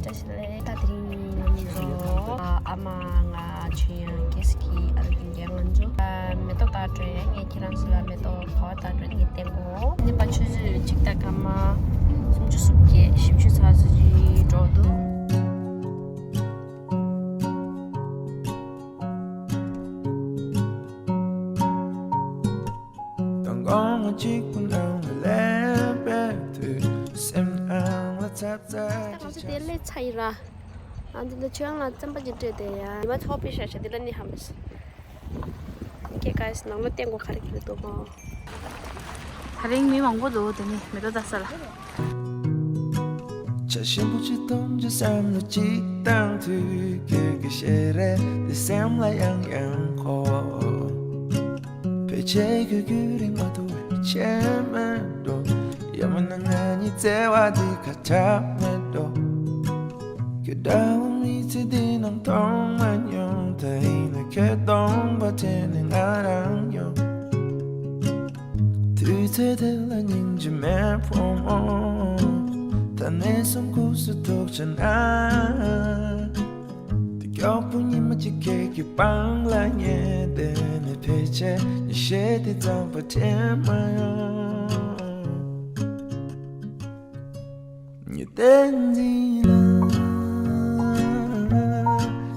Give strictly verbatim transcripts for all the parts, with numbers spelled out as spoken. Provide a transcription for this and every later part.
བཀྲ་ཤིས་བདེ་ལེགས། ད་དེ་རིང་ང་ཚོ་ཨ་མ་ང་ཆོས་དབྱངས་རྒྱལ་སྲས་ཀྱི་ཨ་རུ་རྒན་ང་ཚོ་མེ་ཏོག་བཏགས་འགྲོ་ཡ། ངས་ཁྱེད་རང་ཚོ་ལ་མེ་ཏོག་ག་པར་བཏགས་འགྲོ་ངས་བསྟན་གོ། ནི་པ་ཆུ་ཚོད་གཅིག་དང་སྐར་མ་སུམ་ཅུ་སོ་བརྒྱད་བཞི་བཅུ་ཙམ་ཞིག་འགྲོ་འདུག་དང་གོང་མ་གཅིག་པུ་ནང་ལ་སླེབས་པའི་དུས། སེམས་ནང་ལ་ཚབ་ཚ་ད་ང་ཚོ་དེ་སླེབས་ཚར་ཡིན་ར། ང་ཚོ་འདི་ཆོས་ལ་རྩམ་པ་ཅིག་སྤྲད་དེ་ཡ། ཉི་མ་ཚོགས་པའི་ཤ་ཤ་འདི་ལ་ནི་ཧམ་སི། Okay guys, ནང་ལ་བསྟན་གོ་ག་རེ་ག་རེ་འདུག་མོ། ད་རིང་མི་མང་པོ་འདུག་དེ་ནི་མེ་ཏོག་བཏགས་ས་ལ། བྱ་ཞིམ་པོ་ཅིག་འཐུང་རྒྱུ་བསམ་བློ་ཅིག་བཏང་དུས། ཁྱོད་ཀྱི་ཞལ་རས་འདི་སེམས་ལ་ཡང་ཡང་འཁོར། ཕལ་ཆེར་ཁྱོད་རྒྱུན་རིང་མ་ཐུབ་པའི་ཆད་མེད་འགྲོ། ཡང་མིན་ན་ང་གཉིས་བརྩེ་བ་འདི་ཁ་གྲག་མེད་འགྲོ། ཁྱོད་འདྲ་བོ་མི་ཚེ་འདི་ནང་མཐོང་མ་མྱོང་། ད་ཡིན་ན་ཁྱོད་སྟོང་པ་དྲན་ནས་ང་རང་ཡོང་། དུས་ཚོད་དེ་ལ་སྙིང་རྗེ་མེད་ཕོ་མོ། ད་ནས་བཟུང་ཁུག་སུ་ཐུག་བྱ་ན། དེ་མགྱོགས་པོ་ཉི་མ་གཅིག་ཁྱེད་ཀྱི་པང་ལ་ཉལ་བསྡད་ནས། ཕལ་ཆེར་ཉིན་ཤས་དེ་ཙམ་པ་དྲན་མ་ཡོང་། ངས་བསྟན་འཛིན་ལ་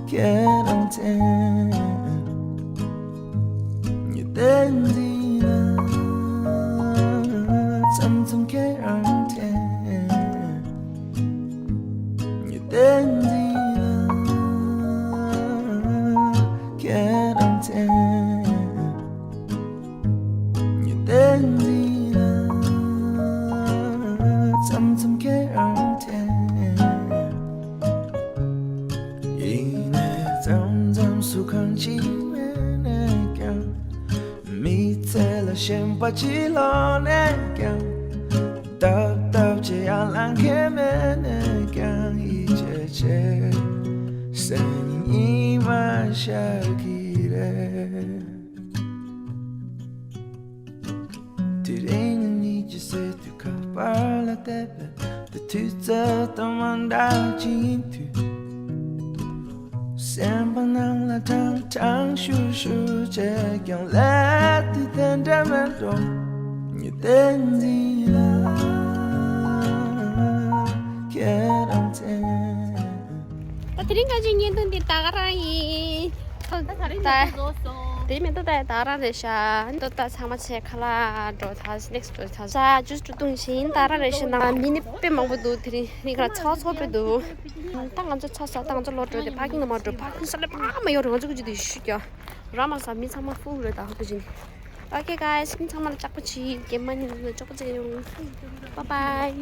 ཁྱེད་རང་འཐེན། ངས་བསྟན་འཛིན་ལ་མཚམས་མཚམས་ཁྱེད་རང་འཐེན། ངས་བསྟན་འཛིན་ལ་ཁྱེད་རང་འཐེན། ངས་བསྟན་འཛིན་ལ་མཚམས་མཚམས་ཁྱེད་རང་འཐེན། ཡིན་ནའི་མཚམས་མཚམས་སུ་གང་ཅི་མེད་ནས་ཀྱང་། མི་ཚེ་ལ་ཞེན་པ་ཅི་ལོག་ནས་ཀྱང་། སྟབས་སྟབས་ཅི་ཡང་ལང་ཁེ་མེད་ནས་ཀྱང་། ཡིད་ཆེས་ཆེ་སེམས་ཉིད་མ་ཤར་གི་རེད། དེ་རིང་ཉིད་ཀྱི་སྲིད་དུ་ཁ་པར་ལ་བལྟས་པས། དེ་དུས་ཚོད་དང་མ་འདྲ་ཅིག་ཡིན་དུས། སེམས་པ་ནང་ལ་ཀྲང་ཀྲང་ཤུར་ཤུར་བྱས་ཀྱང་། ལས་དེ་དེ་འདྲ་མེད་འགྲོ། ངས་བསྟན་འཛིན་ལ་ཁྱེད་རང་འཐེན། ད་དེ་རིང་ཁ་ཅིག་བརྙན་ཐུང་འདི་ད་ག་རང་ཡིན། ད་ད་རིང་ད་མེ་ཏོག་རྫོགས་སོང་། དེ་མེ་ཏོག་ད་ད་ག་རང་རེད་ཤག་མེ་ཏོག་ད་ཚང་མ་ཆེ་ཁ་ལག་འགྲོ་ད་ནེགསི་འགྲོ་ད་ས་ཇུས་འགྲོ་བཏུང་བཞིན་ད་ག་རང་རེད་ཤག་ནང་མི་ནི་དཔེ་མང་པོ་འདུག་དེ་རིང་རིང་ཁ་ཚོགས་ཚོགས་པོ་འདུག་ད་ང་ཚོ་ཚོགས་ས་ད་ང་ཚོ་ལོག་འགྲོ་དེ་པར་ཀིང་ནང་མ་འགྲོ། པར་ཀིང་ས་ལ་པ་མ་ཡོད་རེད། ང་ཚོ་གི་ཅི་དུ་ཤུ་ཀྱ་ར་མ་ས་མི་ཚང་མ་ཧྥུལ་རེད། ད་ཧོ་པེ་ཅིན། Okay guys, མི་ཚང་མ་ལ་ལྕགས་པོ་ཆེ། རྒན་མ་ནི་ལ་ལྕགས་པོ་ཆེ་ཡོང་། Bye bye.